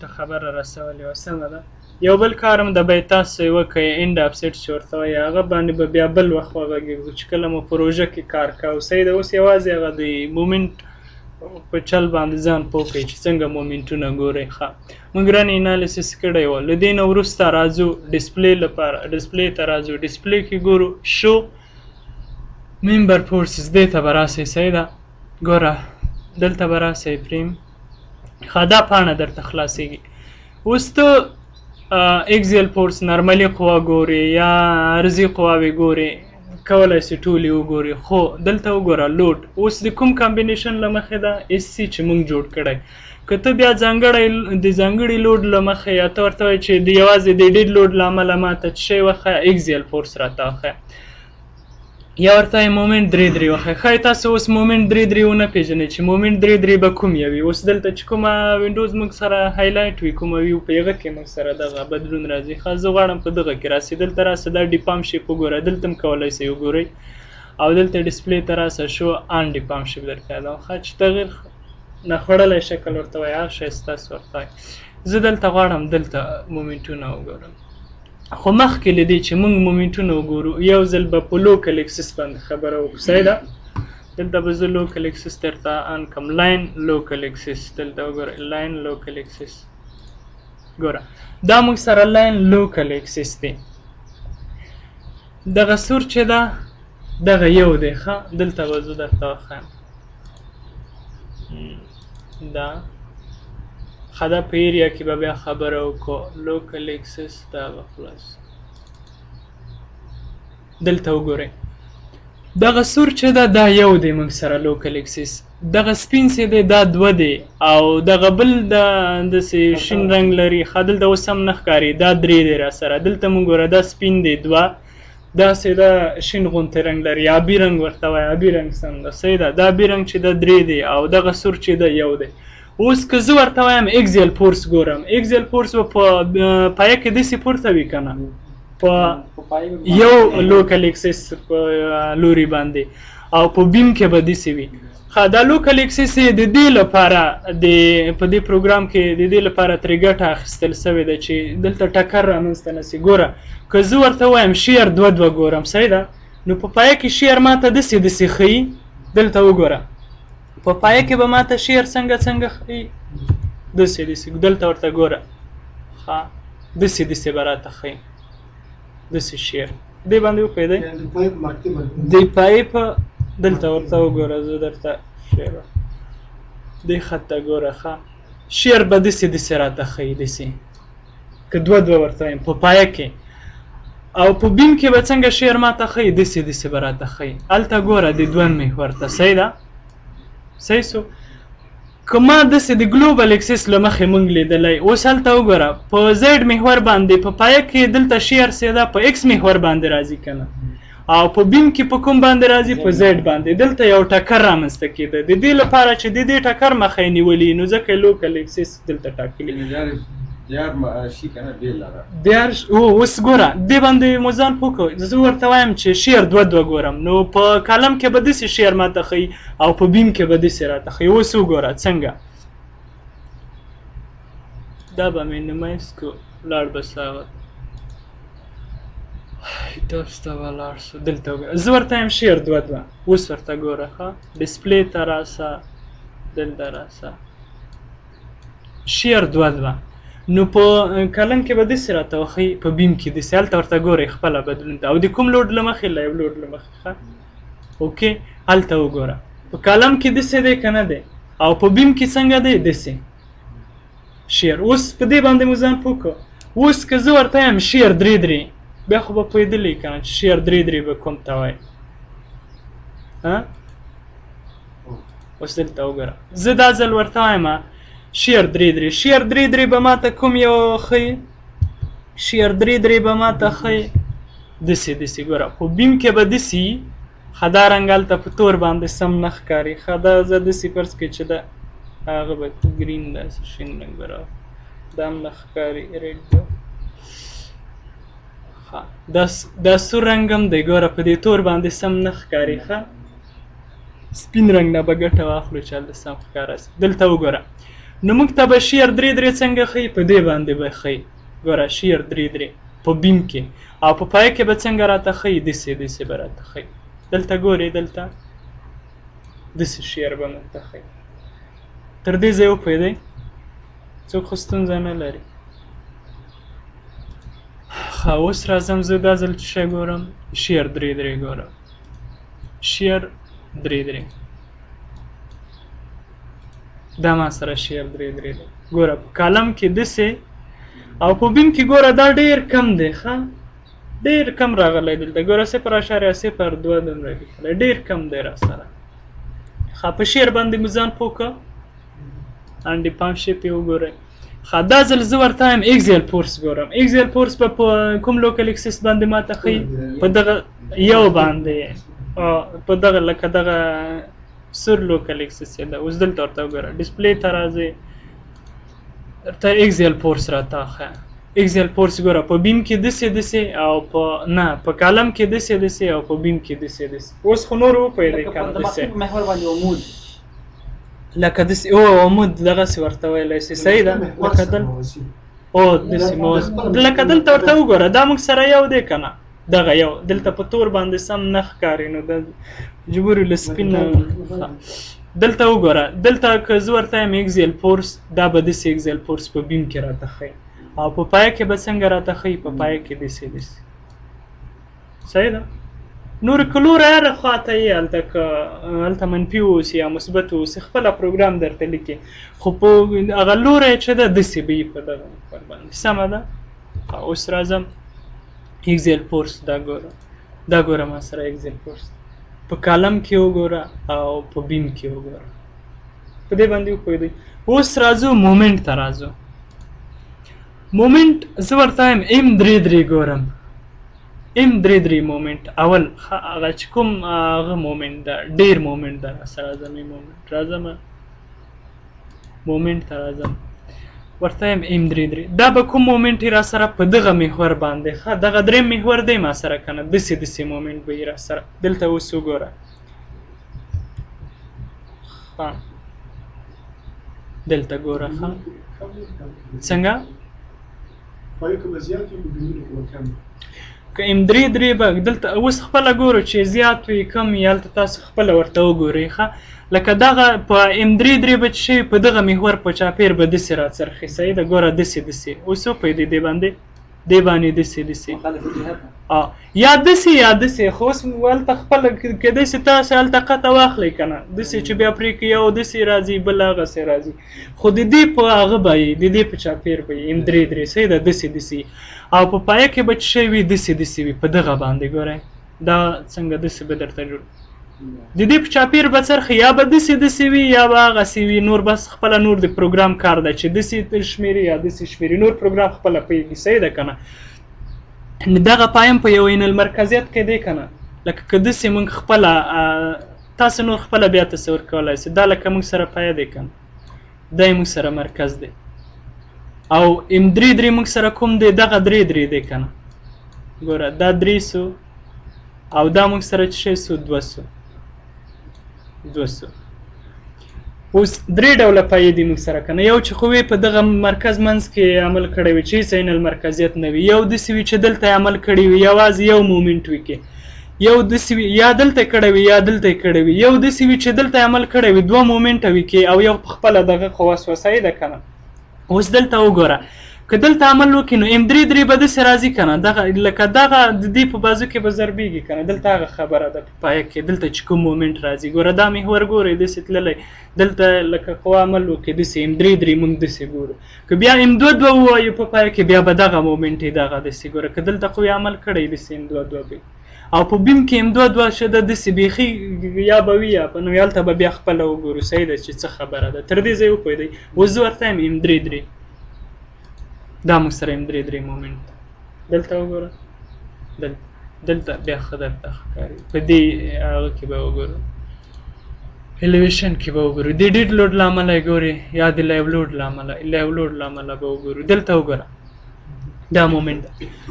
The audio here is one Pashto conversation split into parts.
ته خبره رسولې وه، سمه ده. یو بل کار هم د به تاسو یې وکړئ، end offset چې ورته وایي، هغه باندې به بیا بل وخت وغږېږو چې کله مو پروژه کې کار کوو. صحیح ده. اوس یوازې هغه د moment په چل باندې ځان پوه کړئ چې څنګه مومنټونه ګورئ. ښه، موږ run analysis کړی و. له دې نه وروسته راځو display لپاره، display ته راځو. display کې ګورو show member forces، دې ته به راسئ. صحیح ده. ګوره دلته به راسئ فریم. ښه، دا پاڼه درته خلاصېږي. اوس ته axial force، نرملي قوه ګورې یا عرضي قواوې ګورې، کولای سي ټولې وګورې. خو دلته وګوره load اوس د کوم combination له مخې ده، اس سي چې موږ جوړ کړی. که ته بیا ځانګړی د ځانګړي load له مخې یا ته ورته وایې چې د یوازې د dead load له امله ماته څه شی وښیه، axial force راته وښیه، یا ورته یې moment درې درې وښیه. ښایي تاسو اوس moment درې درې ونه پېژنئ چې moment درې درې به کوم یو وي. اوس دلته چې کومه windows موږ سره highlight وي، کومه ویو، په هغه کې موږ سره دغه بدلون راځي. ښه، زه غواړم په دغه کې راسي. دلته راسه، دا deform shape وګوره، دلته هم کولی سئ وګورئ. او دلته display ته راسه، show undeform shape درته یادوم. ښه، چې تغیر ناخوړلی شکل ورته وایي، هر شی ستاسو ورته وایي. زه دلته غواړم دلته مومنټونه وګورم. خو مخکې له دې چې موږ مومنټونه وګورو، یو ځل به په local axis باندې خبره وکړو. صحیح ده. دلته به زه local axis درته on کړم، line local axis. دلته وګورئ line local axis. ګوره دا موږ سره line local axis دی. دغه سور چې ده دغه یو دی. ښه، دلته به زه درته وښایم دا. ښه، دا په area کې به بیا خبره وکړو. local axis دا به خلاص. دلته وګورئ دغه سور چې ده دا یو دی موږ سره local axis. دغه سپین چې دی دا دوه دی، او دغه بل د داسې شین رنګ لري. ښه، دلته اوس هم نه ښکاري، دا درې دی را سره. دلته موږ ګوره دا سپین دی دوه، داسې دا شین غوندې رنګ لري، آبي رنګ ورته وایي، آبي رنګ سم ده. صحیح ده. دا آبي رنګ چې ده درې دی، او دغه سور چې ده یو دی. اوس که زه ورته وایم axial force ګورم، axial force به په پایه کې داسې پورته وي که نه، په یو local axis په لوري باندې، او په beam کې به داسې وي. ښه، دا local axis یې د دې لپاره د په دې پروګرام کې د دې لپاره ترې ګټه اخیستل سوې ده چې دلته ټکر رامنځته نه سي. ګوره که زه ورته ووایم shear دوه دوه ګورم، صحیح ده، نو په پایه کې shear ماته داسې داسې ښیي. دلته وګوره په پایه کې به ماته shear څنګه څنګه ښیي، داسې داسې. دلته ورته ګوره، ښه، داسې داسې به راته ښیي، داسې shear دې باندې وپوهېدئ؟ د pipe دلته ورته وګوره، زه درته shear دې خط ته ګوره. ښه، shear به داسې داسې راته ښیي، داسې که دوه دوه ورته وایم په پایه کې. او په beam کې به څنګه shear ماته ښیي، داسې داسې به راته ښیي. هلته ګوره د دویم محور ته. صحیح ده، صحیح سو. که ما داسې د global axis له مخې مونږ لیدلی، اوس هلته وګوره په Z محور باندې په پایه کې دلته shear څه ده، په X محور باندې راځي که نه، او په beam کې په کوم باندې راځي، په Z باندې. دلته یو ټکر رامنځته کېده، د دې لپاره چې د دې ټکر مخه یې نیولې، نو ځکه یې local axis دلته ټاکلي. دیارش اوس ګوره دې باندې مو ځان پوه کړ. زه ورته وایم چې shear دوه دوه ګورم، نو په column کې به داسې shear ماته ښیي او په beam کې به داسې راته ښیي. اوس وګوره څنګه، دا به minimize کړو، لاړ به سه هغه ETABS ته به لاړ سو. دلته وګوره زه ورته وایم shear دوه دوه. اوس ورته ګوره، ښه، display ته راسه، دلته راسه، shear دوه دوه. نو په column کې به داسې راته وښیي، په beam کې داسې. هلته ورته ګورئ خپله بدلون ته، او د کوم load له مخې، live load له مخې. ښه، okay، هلته وګوره په column کې داسې دی که نه دی، او په beam کې څنګه دی، داسې shear. اوس په دې باندې مو ځان پوه کړ. اوس که زه ورته وایم shear درې درې، بیا خو به پوهېدلی که نه چې shear درې درې به کوم ته وایي. ها، اوس دلته وګوره زه دا ځل ورته وایم shear درې درې. shear درې درې به ماته کوم یو ښیي؟ shear درې درې به ماته ښیي داسې داسې. ګوره په beam کې به داسې، ښه دا رنګ هلته په تور باندې سم نه ښکاري. ښه دا زه داسې فرض کړئ چې دا هغه به green داسې شین رنګ به راوړي، دا هم نه ښکاري، red به. ښه دا سور رنګ هم دی، ګوره په دې تور باندې سم نه ښکاري. ښه سپین رنګ نه به ګټه واخلو چې هلته سم ښکاره سي. دلته وګوره نو موږ ته به shear درې درې څنګه ښیي؟ په دې باندې به ښیي. ګوره shear درې درې په beam کې، او په پایه کې به څنګه راته ښیي؟ داسې داسې به راته ښیي. دلته ګورې، دلته داسې shear به موږ ته ښیي. تر دې ځایه وپوهېدئ؟ څوک خو ستونزه نه لري. ښه، اوس راځم زه دا ځل څه شی ګورم؟ shear درې درې ګورم. shear درې درې، دا ما سره shear درې درې دی. ګوره په column کې داسې او په beam کې ګوره دا ډېر کم دی. ښه، ډېر کم راغلی دلته. ګوره 0.02 دومره لیکلی، ډېر کم دی را سره. ښه، په shear باندې مو ځان پوه کړه، انډي پام شي پې وګورئ. ښه، دا ځل زه ورته وایم axial force ګورم. axial force به په کوم local axis باندې ماته ښیي؟ په دغه یو باندې، په دغه لکه دغه سور local axis یې ده. اوس دلته ورته وګوره، display ته راځې، ورته axial force راته ښیه. axial force ګوره په beam کې داسې داسې، او په نه په column کې داسې داسې، او په beam کې داسې داسې. اوس خو نور وپوهېدئ که نه؟ داسې محور باندې عمود لکه داسې، او عمود دغسې ورته ویلی سي. صحیح ده، لکه دل او داسې لکه دلته ورته وګوره، دا موږ سره یو دی که نه؟ دغه یو دلته په تور باندې سم نه ښکاري، نو دا مجبور یو له سپین نه. دلته وګوره، دلته که زه ورته وایم axial force، دا به داسې axial force په beam کې راته ښیي، او په پایه کې به څنګه راته ښیي؟ په پایه کې داسې داسې. صحیح ده. نور که لوری هره خوا ته یې، هلته که هلته منفي واوسي یا مثبت واوسي، خپله پروګرام درته لیکي، خو په هغه لوری چې ده داسې به یي په دغه محور باندې. سمه ده. اوس راځم axial force، دا ګوره، دا ګوره ما سره axial force په column کې وګوره او په beam کې وګوره، په دې باندې وپوهېدئ. اوس راځو moment ته راځو. moment زه ورته وایم M درې درې ګورم. M درې درې moment اول هغه چې کوم هغه moment ده، ډېر moment ده راسره. راځم moment، راځم moment ته راځم، ورته وایم M درې درې. دا به کوم moment یې راسره په دغه محور باندې؟ ښه، دغه دریم محور دی ما سره که نه؟ داسې داسې moment به یې راسره. دلته اوس وګوره، ښه دلته ګوره، ښه څنګه که M درې درې به دلته اوس خپله ګورو چې زیات وي کم وي، هلته تاسو خپله ورته وګورئ. ښه، لکه دغه په M درې درې به چې شوي په دغه محور په چاپېر به داسې راڅرخي. صحیح ده. ګوره داسې داسې اوس وپوهېدئ، دې باندې دې باندې داسې داسې یا داسې یا داسې. خو اوس هلته خپله کېدای شي تاسو هلته قطع واخلئ که نه، داسې چې بیا پرې که یو داسې راځي بل هغسې راځي، خو د دې په هغه به یې، د دې په چاپېر به یې M درې درې. صحیح ده، داسې داسې. او په پایه کې به چې شی وي داسې داسې وي په دغه باندې. ګورئ دا څنګه داسې به درته جوړ، د دې په چاپېر به څرخي، یا به داسې داسې وي یا به هغسې وي. نور بس خپله نور د پروګرام کار ده چې داسې شمېري یا داسې شمېري، نور پروګرام خپله پوهېږي. صحیح ده که نه؟ دغه پایم په یو عین المرکزیت کې دی که نه؟ لکه که داسې موږ خپله تاسو نور خپله بیا تصور کولی سئ، دا لکه موږ سره پایه دی که نه، دا یې موږ سره مرکز دی، او M درې درې موږ سره کوم دی؟ دغه درې درې دی که نه؟ ګوره دا درې سو، او دا موږ سره څه شی سو؟ دوه سو، دوه سو. اوس درې ډوله پایې دي موږ سره که نه. یو چې قوې په دغه مرکز منځ کې عمل کړی وي چې هېڅ عین المرکزیت نه وي، یو داسې وي چې دلته یې عمل کړی وي یوازې یو moment وي کې، یو داسې وي یا دلته کړی وي یا دلته یې کړی وي، یو داسې وي چې دلته یې عمل کړی وي دوه moment وي کې، او یو په خپله دغه قوه سوه. صحیح ده که نه؟ اوس دلته وګوره که دلته عمل وکړي نو M درې درې به داسې راځي که نه، دغه لکه دغه د دې په بازو کې به ضربېږي که نه. دلته هغه خبره ده په پایه کې دلته چې کوم moment راځي، ګوره دا محور ګورئ داسې تللی، دلته لکه قوه عمل وکړي داسې M درې درې موږ داسې ګورو. که بیا M دوه دوه ووایو په پایه کې بیا به دغه moment یې دغه داسې ګوره، که دلته قوې عمل کړی داسې M دوه دوه به، او په beam کې M دوه دوه شه ده داسې بیخي یا به وي یا به نه وي، هلته به بیا خپله وګورو. صحیح ده چې څه خبره ده. تر دې ځایه وپوهېدئ. اوس زه ورته وایم M درې درې، دا موږ سره M درې درې moment ده. دلته وګوره، دلته بیا ښه درته ښکاري، په دې هغه کې به وګورو، elevation کې به وګورو، د dead load له امله یې ګورې یا د live load له امله، live load له امله به وګورو. دلته وګوره، دا مومنټ ده.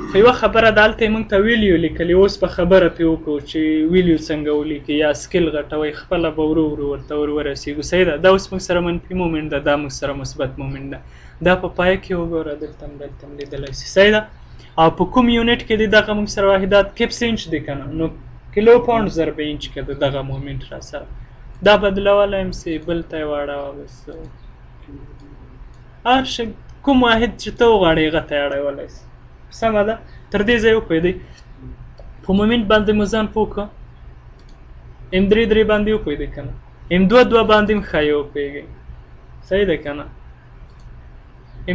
خو یوه خبره ده، هلته یې موږ ته value لیکلې، اوس به خبره پرې وکړو چې value څنګه ولیکي یا scale غټوئ، خپله به ورو ورو ورته ور ورسېږو. صحیح ده. دا اوس موږ سره منفي مومنټ ده، دا موږ سره مثبت مومنټ ده. دا په پای کې وګوره، دلته هم دلته هم لیدلی سي. صحیح ده. او په کوم unit کې دی دغه موږ سره واحدات kips انچ دی که نه، نو کیلو پاونډ ضرب انچ کې ده دغه مومنټ را سره. دا بدلولی هم سي، بل ته یې واړوه، بس هر شي کوم واحد چې ته وغواړې هغه ته یې اړولی سي. سمه ده. تر دې ځایه وپوهېدئ؟ په مومنټ باندې مو ځان پوه کړه؟ M درې درې باندې وپوهېدئ که نه؟ M دوه دوه باندې هم ښایي وپوهېږئ. صحیح ده که نه؟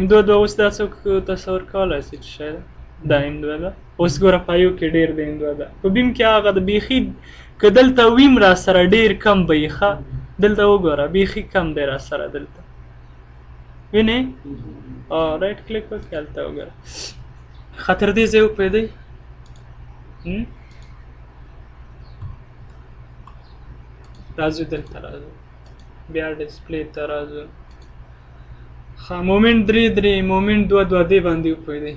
M دوه دوه اوس دا څوک تصور کولی سي چې شی ده؟ دا M دوه ده. اوس ګوره پایو کې ډېر دی M دوه ده. په beam کې هغه د بیخي که دلته ویم را سره ډېر کم به یي. ښه دلته وګوره بیخي کم دی را سره دلته، وینې؟ right click وکړه هلته وګوره. ښه تر دې ځایه وپوهېدئ؟ راځو دلته، راځو بیا display ته راځو. ښه مومنټ درې درې، مومنټ دوه دوه، دې باندې وپوهېدئ.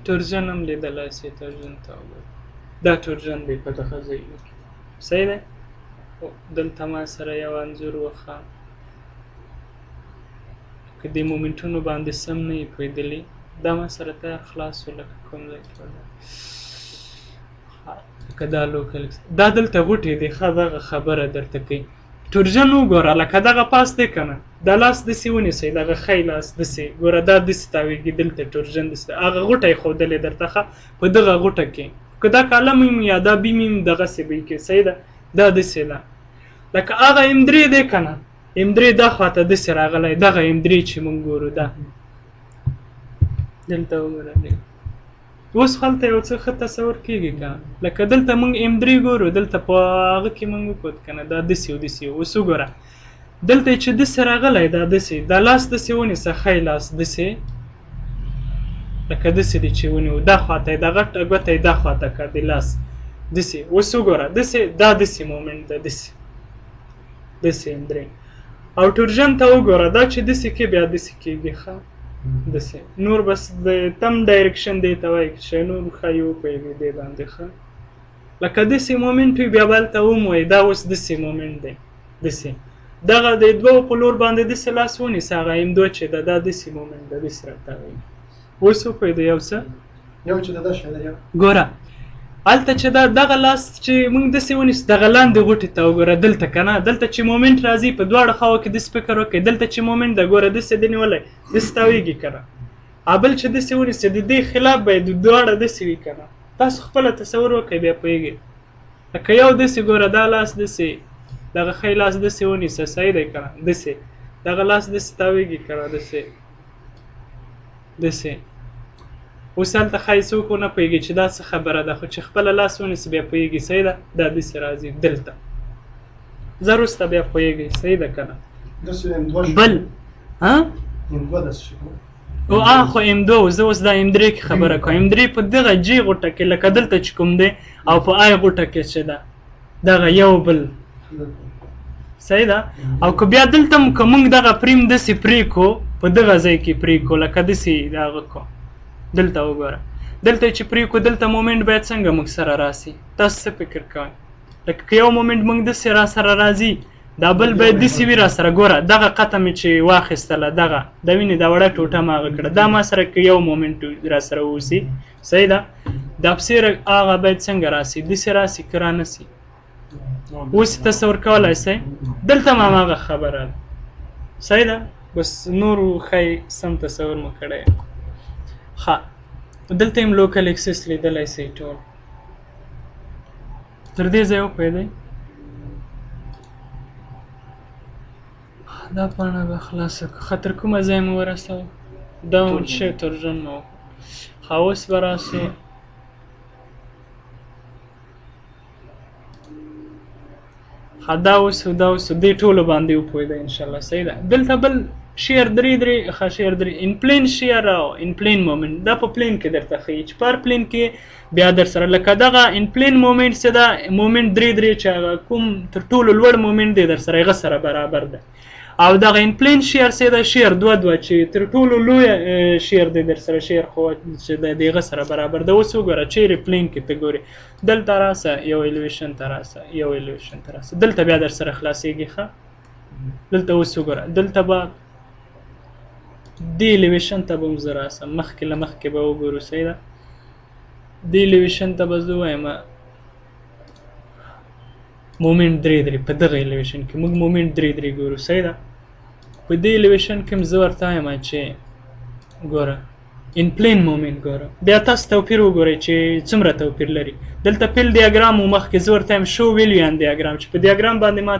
torsion هم لیدلی سئ، torsion ته وګورئ، دا torsion دی په دغه ځای کې. صحیح دی. دلته ما سره یو انځور وښه، که دې مومنټونو باندې سم نه یې پوهېدلي، دا ما سره تیار خلاص و لکه کوم ځای کې ولاړ. لکه دا local دا دلته غوټې دی. ښه دغه خبره درته کوي. torsion وګوره، لکه دغه پاس دی که نه، دا لاس داسې ونیسئ، دغه ښی لاس داسې ګوره، دا داسې تاویږي، دلته torsion داسې هغه غوټه یې ښودلې درته. ښه په دغه غوټه کې که دا column هم یا دا beam هم دغسې به یې کې. صحیح ده. دا داسې ده لکه هغه M درې دی که نه، M درې دا خواته داسې راغلی، دغه M درې چې موږ ګورو دا دلته وګوره. اوس خو هلته یو څه ښه تصور کېږي که نه، لکه دلته موږ M درې ګورو، دلته په هغه کې موږ وکوت که نه، دا داسې او داسې. اوس وګوره دلته چې داسې راغلی، دا داسې، دا لاس داسې ونیسه، ښی لاس داسې لکه داسې دی چې ونیو، دا خواته یې دا غټه ګوته یې دا خواته کړه، د لاس داسې. اوس وګوره داسې، دا داسې مومنټ ده، داسې داسې M درې. او torsion ته وګوره، دا چې داسې کې بیا داسې کېږي. ښه داسې نور بس د thumb direction دی ته وایي چې نور ښایي وپوهېږي دې باندې. ښه لکه داسې مومنټ وي، بیا به هلته هم وایي دا اوس داسې مومنټ دی، داسې دغه د دوو په لور باندې داسې لاس ونیسه، هغه M دوه چې ده دا داسې مومنټ ده، داسې راته وایي. اوس وپوهېدې یو څه؟ یو چې ده شی ده یو. ګوره هلته چې دا دغه لاس چې موږ داسې ونیسو، دغه لاندې غوټې ته وګوره دلته که نه، دلته چې مومنټ راځي په دواړو خواو کې داسې فکر وکړئ، دلته چې مومنټ ده ګوره داسې دی نیولی، داسې تاویږي که نه، بل چې داسې ونیسي د دې خلاف به یې د دواړه داسې وي که نه. تاسو خپله تصور وکړئ بیا پوهېږئ. لکه یو داسې ګوره دا لاس داسې، دغه ښی لاس داسې ونیسه، صحیح دی که نه، داسې دغه لاس داسې تاویږي که نه، داسې داسې. اوس هلته ښایي څوک ونه پوهېږي چې دا څه خبره ده، خو چې خپله لاس ونیسي بیا پوهېږي. صحیح ده. دا داسې راځي دلته، زه وروسته بیا پوهېږئ. صحیح ده که نه؟ بل ها M دوه داسې شي. او خو M دوه، زه اوس دا M درې کې خبره کوم. M درې په دغه J غوټه کې لکه دلته چې کوم دی او په I غوټه کې چې ده دغه یو بل. صحیح ده. او که بیا دلته هم که موږ دغه فریم داسې پرې کړو، په دغه ځای کې پرې کړو، لکه داسې دغه کړو، دلته وګوره دلته چې پرې کړو، دلته مومنټ باید څنګه موږ سره راسي؟ تاسو څه فکر کوئ؟ لکه که یو مومنټ موږ داسې را سره راځي، دا بل باید داسې وي را سره. ګوره دغه قطع مې چې واخیستله، دغه دا وینې دا وړه ټوټه ما هغه کړه، دا ما سره که یو مومنټ را سره اوسي. صحیح ده. دا پسې هغه باید څنګه راسي؟ داسې راسي که رانه سي؟ اوس تصور کولی سئ؟ دلته هم هماغه خبره ده. صحیح ده. بس نور ښایي سم تصور مو کړی. ښه دلته هم local axis لیدلی سئ ټول. تر دې ځایه وپوهېدئ؟ دا پاڼه به خلاصه کړو. ښه تر کومه ځایه مو ورسوه؟ دا مو چې torsion مو وکړو. ښه اوس به راسو ښه دا اوس دا اوس دې ټولو باندې وپوهېدئ انشاءالله. صحیح ده. دلته بل shear درې درې، ښه shear درې in plane shear او in plane moment، دا په plane کې درته ښیي چې په هر plane کې بیا در سره لکه دغه in plane moment څه ده، مومنټ درې درې چې هغه کوم تر ټولو لوړ مومنټ دی در سره هغه سره برابر دی. او دغه in plane shear څه ده؟ shear دوه دوه چې تر ټولو لوی shear دی در سره، shear خو چې د دغه سره برابر ده. اوس وګوره چیرې plane کې ته ګورې، دلته راسه یو elevation ته راسه، یو elevation ته راسه، دلته بیا در سره خلاصېږي. ښه دلته اوس وګوره، دلته به دې elevation ته به هم زه راسم، مخکې له مخکې به وګورو. صحیح ده، دې elevation ته به زه ووایم moment درې درې. په دغه elevation کې موږ moment درې درې ګورو. صحیح ده، په دې elevation کې هم زه ورته وایم چې ګوره in plane moment ګوره، بیا تاسو توپیر وګورئ چې څومره توپیر لري. دلته fill diagram و، مخکې زه ورته وایم show value on diagram، چې په دیاګرام باندې ما